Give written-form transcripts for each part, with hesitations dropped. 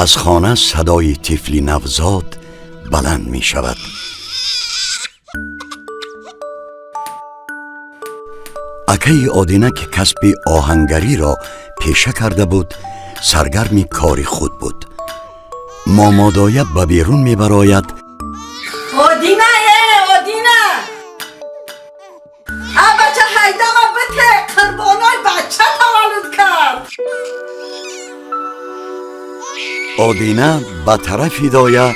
Аз хона садои тифли навзод баланд мешавад. Акаи Одина, ки касби оҳангариро пеша карда буд, саргарми кори худ буд. Момодоя ба берун мебарояд. Одина, э, Одина! А бача ҳайдама бите, Қурбоной бача таваллуд кард. Одина ба тарафи доя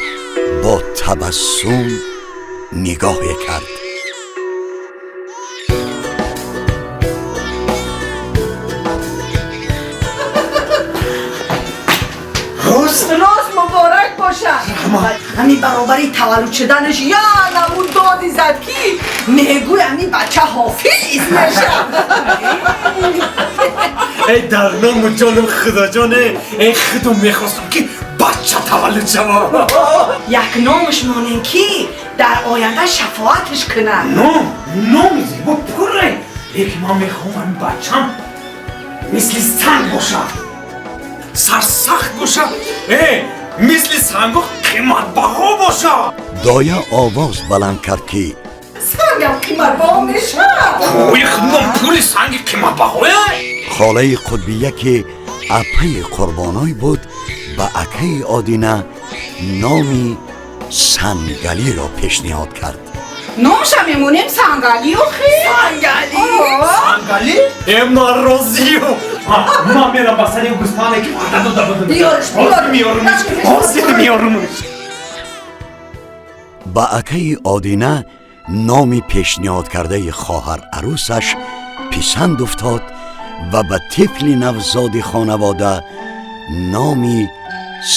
бо табассум нигоҳе кард. Рост муборак бошад. Ҳамин баробари таваллуд шуданаш я намуд доди зад, ки мегӯй ҳамин бача ҳофиз мешавад. Эй, дар ному ҷонум, худоҷон, эй, худум мехостам, ки бача таваллуд шавад. Як номаш монем, ки дар оянда шафоаташ кунад. Ном, номи зебо пурре, лекин ман мехоҳам ҳамин бачам мисли санг бошад, сарсахт бошад, мисли сангу қиматбаҳо бошад. Доя овоз баланд кард, ки Сангам қиматбаҳо мешавад? Ой, худом, пули санги қиматбаҳое. Холаи Қутбия, ки апаи Қурбоной буд, ба акаи Одина номи Сангалиро пешниҳод кард. Номша мемонем Сангалӣ, охи. Сангалӣ. Сангалӣ, э, ман розию. Ман мерам ба сари гӯспанде, ки ваъда дода будам. Биёрш, биёр. Меёрумш, ҳозир меёрумш. Ба акаи Одина номи пешниҳодкардаи хоҳар арӯсаш писанд уфтод ва ба тифли навзоди хонавода номи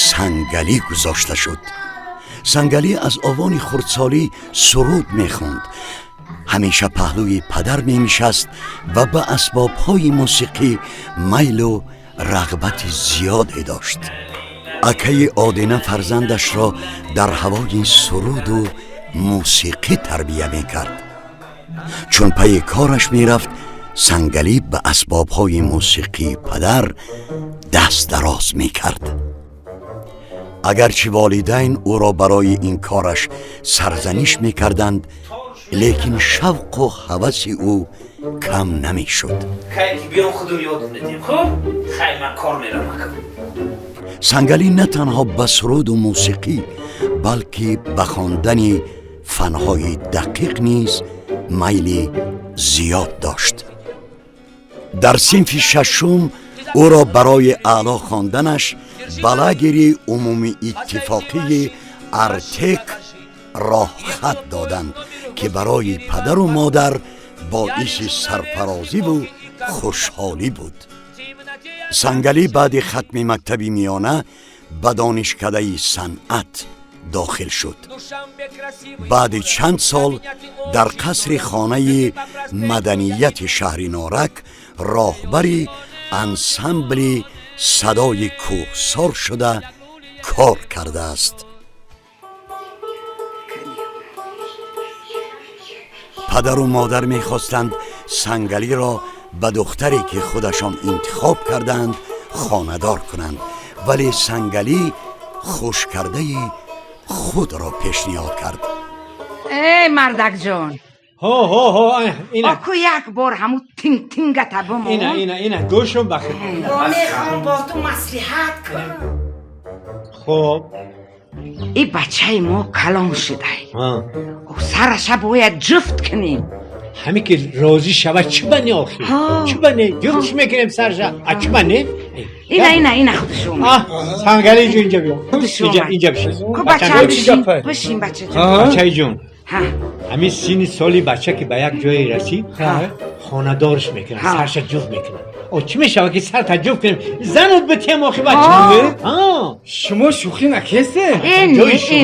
Сангалӣ гузошта шуд. Сангалӣ аз овони хурдсолӣ суруд мехонд, ҳамеша паҳлӯи падар менишаст ва ба асбобҳои мусиқӣ майлу рағбати зиёде дошт. Акаи Одина фарзандашро дар ҳавои суруду мусиқӣ тарбия мекард. Чун пайи кораш мерафт, Сангалӣ ба асбобҳои мусиқии падар даст дароз мекард. Агарчи волидайн ӯро барои ин кораш сарзаниш мекарданд, лекин шавқу ҳаваси ӯ кам намешуд. Кай ки биём, худум ёдум медиҳем. Хуб, хай, ман кор мерам. Сангалӣ на танҳо ба суруду мусиқӣ, балки ба хондани фанҳои дақиқ низ майли зиёд дошт. Дар синфи шашум ӯро барои аъло хонданаш ба лагери умумииттифоқии Артек роҳхат доданд, ки барои падару модар боиси сарфарозиву хушҳолӣ буд. Сангалӣ баъди хатми мактаби миёна ба донишкадаи санъат дохил шуд. Баъди чанд сол дар қасри хонаи маданияти шаҳри Норак роҳбари ансамбли садои кӯҳсор шуда кор кардааст. Падару модар мехостанд Сангалиро ба духтаре, ки худашон интихоб кардаанд, хонадор кунанд, вале Сангалӣ хушкардаи худро пешниҳод кард. Эй, мардакҷон! Ҳо, ҳо, ҳо, ина. Оку, як бор ҳаму тинг тингата бимон. Ина, ина, ина, гӯшум бахир. Мехоҳам бо ту маслиҳат кунам. Хуб. И бачаи мо калон шудай, сараша бояд ҷуфт кунем. Ҳаме ки розӣ шавад, чӣ ба не охи? Чӣ ба не, ҷуфтш мекунем сарша, а чӣ ба не? Ина, ина, ина, худаш омад. Сангалӣ ҷон, инҷа биё, инҷа, инҷа бишин. Бачам, бишин, бишин, бачаҷон. Бачаи ҷон, ҳамин синни соли бача ки ба як ҷое расид, хонадорш мекунад, сарша ҷуфт мекунад. О, чӣ мешавад, ки сар таҷуфт кунем, занат битем охи, бача? Шумо шӯхӣ накесте? Ҷои шӯхӣ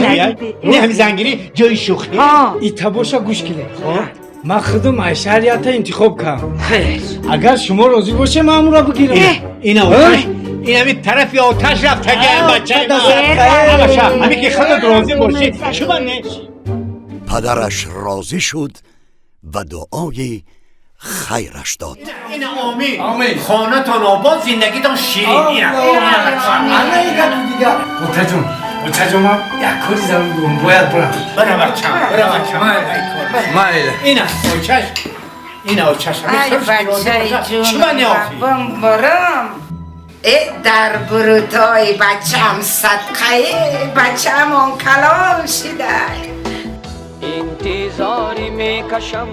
не, ҳамин зангирӣ ҷои шӯхӣ. Ита боша, гӯш кунед, ман худум ай шаҳрията интихоб кардам. Агар шумо розӣ боше, ман амро бигирам. Ина оташ, ин ҳамин тарафи оташ рафтаги бачаи ман. Ҳамин ки худат розӣ бошӣ, чӣ ба не? Падараш розӣ шуд ва дуои хайраш дод. Ина омин. Хонатон обод, зиндагитон ширин. Ина. Ана гапи дигар. Отаҷон, отаҷон, ман як кори зарур дорам, бояд бурам. Бара бачам, бара бачам. Майли. Ина очаш. Ина очаш. Ай бачаи Чӣ мани охи? ҷонам, бурам. Э дар бурутои бачам садқаи бачамон калон шидай. Интизорӣ мекашам,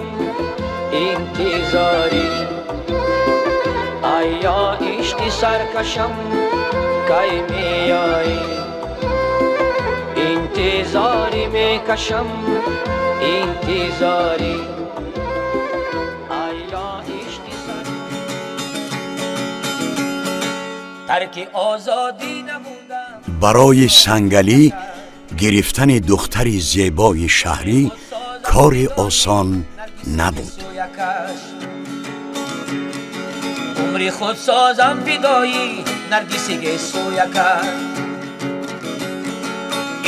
интизорӣ, айё ишқи саркашам, кай меоӣ? Интизорӣ мекашам, интизорӣ, айё ишқи сар тарки озодӣ намудам. Барои Сангалӣ гирифтани духтари зебои шаҳрӣ кори осон набуд. Умри худ созам фидои наргиси гесӯякаш.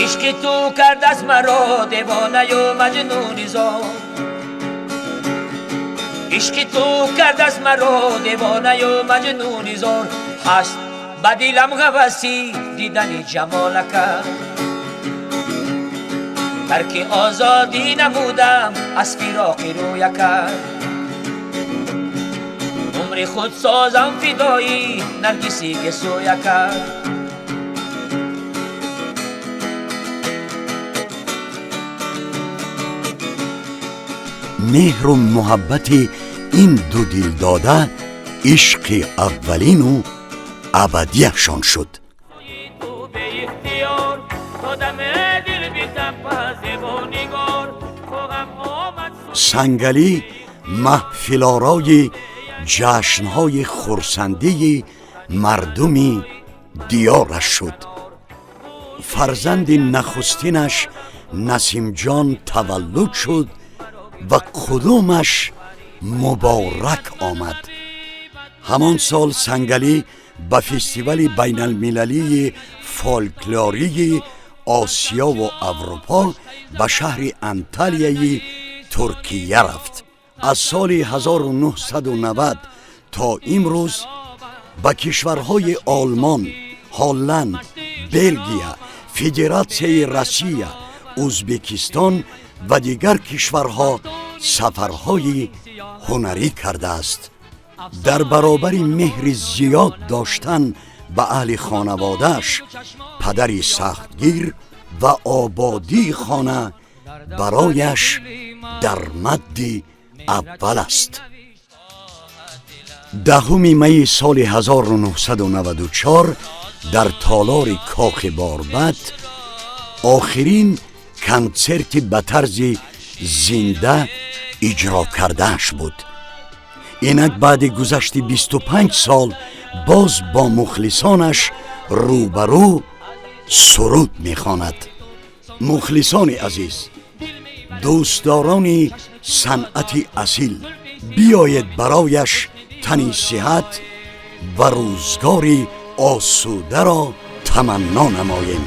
Ишқи ту кардаст маро девонаю маҷнуни зор. Ишқи ту кардаст маро девонаю маҷнуни зор. Ҳаст ба дилам ҳаваси дидани ҷамолака. Тарки озодӣ намудам аз фироқи рӯяка. Умри худ созам фидои наргиси гесӯяка. Меҳру муҳаббати ин ду дилдода ишқи аввалину абадияшон шуд. Ту беихтиёр то даме дил битапа зебо нигор хоҳам омад. Сангалӣ маҳфилорои ҷашнҳои хурсандии мардуми диёраш шуд. Фарзанди нахустинаш Насимҷон таваллуд шуд ва қудумаш муборак омад. Ҳамон сол Сангалӣ ба фестивали байналмилалии фолклории Осиёву Аврупо ба шаҳри Анталияи Туркия рафт. Аз соли 1990 то имрӯз ба кишварҳои Олмон, Ҳолланд, Белгия, Федератсияи Россия, Ӯзбекистон ва дигар кишварҳо сафарҳои ҳунарӣ кардааст. Дар баробари меҳри зиёд доштан ба аҳли хонаводааш, падари сахтгир ва ободии хона барояш дар мадди аввал аст. 10 майи соли 1994 дар толори Кохи Борбад охирин консерти ба тарзи зинда иҷро кардааш буд. Инак баъди гузашти 25 сол боз бо мухлисонаш рӯбарӯ суруд мехонад. Мухлисони азиз, дӯстдорони санъати асил, биёед барояш тани сиҳат ва рӯзгори осударо таманно намоем.